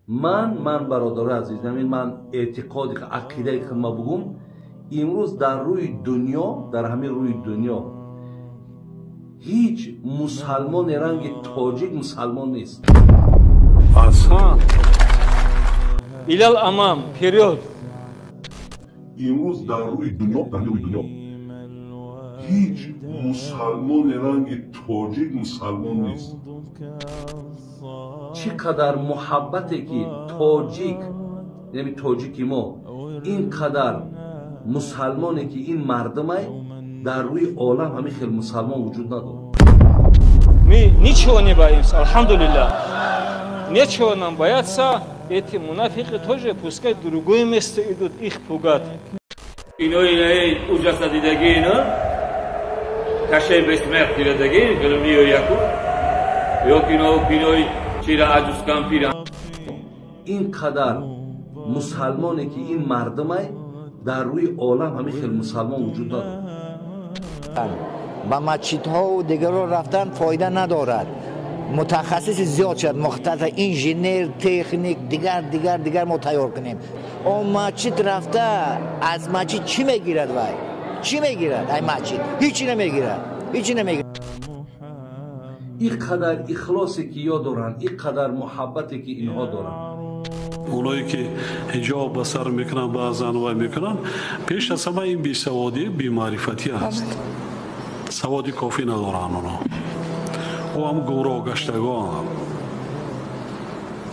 Ман бародари азиз, ҳамин ман эътиқоди ақидаи худ ма бугум, имрӯз дар рӯи дунё, дар ҳамин рӯи дунё ҳеҷ мусалмоне ранги тоҷик мусалмон нест. Асан Илал амам, вперёд! Имрӯз дар рӯи дунё, дар рӯи дунё ҳеҷ мусалмоне ранги тоҷик мусалмон нест. Чӣ қадар муҳаббате ки тоҷик, яъне тоҷики мо, ин қадар мусалмоне ки ин мардумай, дар рӯи олам ҳамин хел мусалмон вуҷуд надорад. Мы ничего не боимся, алҳамдулиллах. Нечего нам бояться. Эти мунафиқи тоже пускай в другое место идут их пугать. Ино инаи ужаса дидаги, ино кашей бессмерть дидаги, миё яку ё кино кинои чира аҷускан пира. Ин қадар мусалмоне ки ин мардумай, дар рӯи олам ҳамин хел мусалмон вуҷуд надорад. Ба масҷидҳову дигарро рафтан фоида надорад. Мутахассиси зиёд шуд, мухтасар инженер, техник, дигар дигар дигар мо тайёр кунем. Он масҷид рафта аз масҷид чӣ мегирад? Вай чӣ мегирад? Ай масҷид ҳичи намегирад, ҳичи намегирад. Ин қадар ихлосе ки ё доранд, ин қадар муҳаббате ки инҳо доранд. Оное ки ҳиҷоб ба сар мекунанд, баъзан вай мекунанд, пеш аз ҳама ин бесаводӣ, бемаърифатӣ аст. Саводи кофӣ надоранд онҳо. Ӯ ҳам гумроҳ гаштагон,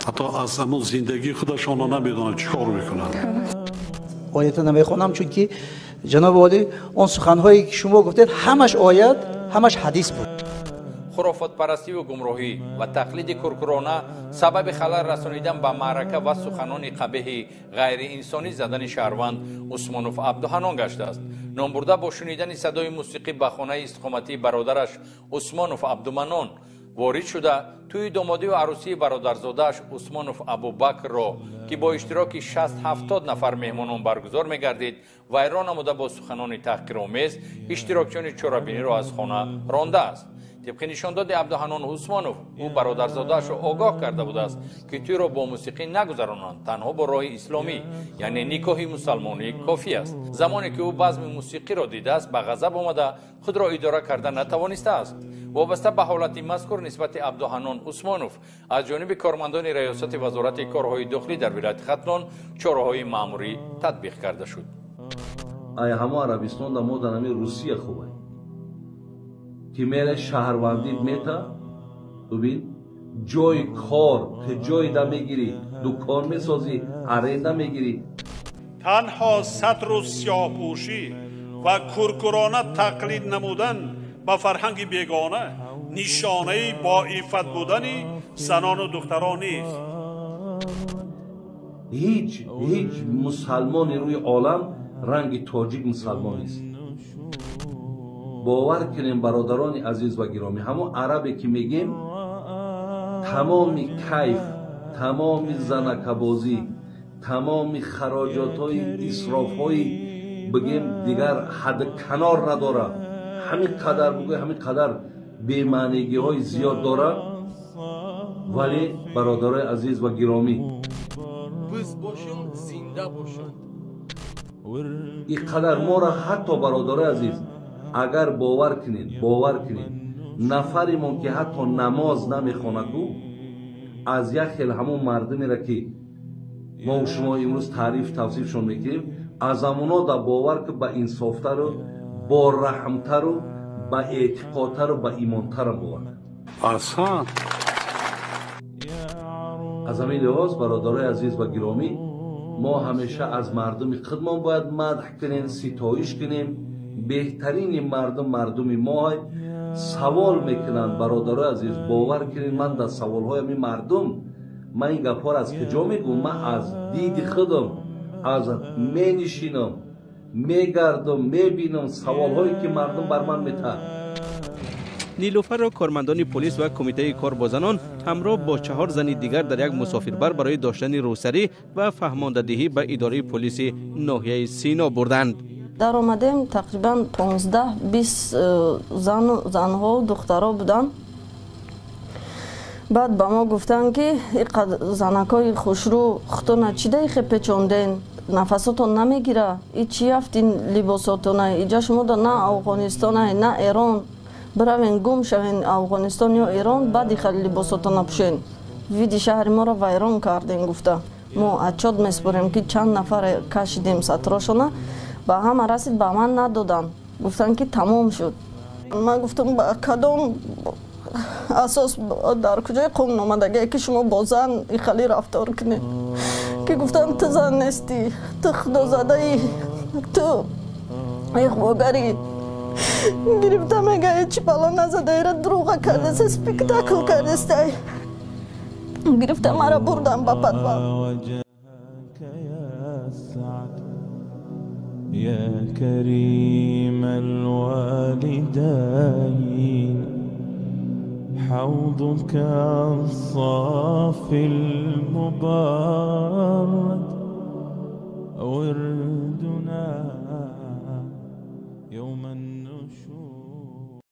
ҳатто аз ҳамон зиндагии худашонро намедонанд, чӣ кор мекунанд. Оята намехонам, чунки ҷаноби олӣ, он суханҳое ки шумо гуфтед, ҳамаш оят, ҳамаш ҳадис буд. Хурофотпарастиву гумроҳӣ ва тақлиди куркурона сабаби халал расонидан ба маърака ва суханони қабеҳи ғайриинсонӣ задани шаҳрванд Усмонов Абдуҳанон гаштааст. Номбурда бо шунидани садои мусиқӣ ба хонаи истиқоматии бародараш Усмонов Абдуманон ворид шуда, тӯи домодию арӯсии бародарзодааш Усмонов Абубакрро, ки бо иштироки 60-70 нафар меҳмонон баргузор мегардид, вайрон намуда, бо суханони таҳқиромез иштирокчиёни чорабиниро аз хона рондааст. Тибқи нишондоди Абдуҳанон Усмонов, ӯ бародарзодаашро огоҳ карда будааст, ки тӯйро бо мусиқӣ нагузаронанд, танҳо бо роҳи исломӣ, яъне никоҳи мусалмонӣ кофӣ аст. Замоне ки ӯ базми мусиқиро дидааст, ба ғазаб омада, худро идора карда натавонистааст. Вобаста ба ҳолати мазкур нисбати Абдуҳанон Усмонов аз ҷониби кормандони раёсати Вазорати корҳои дохилӣ дар вилояти Хатлон чораҳои маъмурӣ татбиқ карда шуд. Ай ҳамо Арабистон да мо дар ҳамин Русия хубай, ки мере шаҳрвандит мета, бибин, ҷои кор ки ҷой да мегирӣ, дукон месозӣ, аренда мегирӣ. Танҳо сатру сиёҳпӯшӣ ва куркурона тақлид намудан ба фарҳанги бегона нишонаи боиффат будани занону духтарон нест. Ҳеҷ мусалмони рӯи олам ранги тоҷик мусалмон нест. Бовар кунем, бародарони азиз ва гиромӣ, ҳамон арабе ки мегем, тамоми кайф, тамоми занакабозӣ, тамоми хароҷотҳои исрофҳои бигем, дигар ҳад канор надорад. Ҳамин қадар бугӯй, ҳамин қадар бемаънигиҳои зиёд дорад. Вале, бародарои азиз ва гиромӣ, биз бошем, зинда бошанд. Ин қадар моро ҳатто, бародарои азиз, агар бовар кунед, бовар кунед, нафаремон ки ҳатто намоз намехонаду, аз як хел ҳамон мардумеро ки мо шумо имрӯз таъриф тавсифшон мекунем, аз ҳамоно да бовар ки ба инсофтару бораҳмтару ба эътиқодтару ба имонтарам бовар. Асан. Аз ҳамин лиҳоз, бародарои азиз ва гиромӣ, мо ҳамеша аз мардуми худмон бояд мадҳ кунем, ситоиш кунем. Беҳтарини мардум мардуми мо. Савол мекунанд, бародарои азиз, бовар кунед, ман дар саволҳои ҳамин мардум, ман ин гапҳоро аз куҷо мегӯм? Ман аз диди худам, аз менишинам, мегардам, мебинам саволҳое ки мардум бар ман метаҳад. Нилуфарро кормандони полис ва кумитаи кор бо занон ҳамроҳ бо чаҳор зани дигар дар як мусофирбар барои доштани рӯсарӣ ва фаҳмондадиҳӣ ба идораи полиси ноҳияи Сино бурданд. Даромадем, тақрибан 15-20 занҳо, духтаро буданд. Баъд ба мо гуфтанд, ки занакҳои хушрӯ худтона чӣ даихе печонден, нафасотон намегира, и чӣ афт ин либосотона, иҷа шумода на Афғонистона, на Эрон, биравен гум шавен Афғонистон ё Эрон, баъд иха либосотона пӯшен, види шаҳри моро вайрон кардем гуфта. Мо отчёт меспорем, ки чанд нафар кашидем сатрошона, ба ҳама расид, ба ман надоданд, гуфтанд, ки тамом шуд. Ман гуфтам, ба кадом асос, дар куҷои қонун омадагие, ки шумо бо зан ихали рафтор кунед? Ки гуфтанд, ту зан нестӣ, ту худозадаӣ, ту иғвогарӣ. Гирифта мега, чӣ бало назадаира, дурӯға кардеса, спектакл кардестай. Гирифта мара бурдан ба подвал. يا كريم الوالدين، حوضك الصافي المبارد وردنا يوم النشور.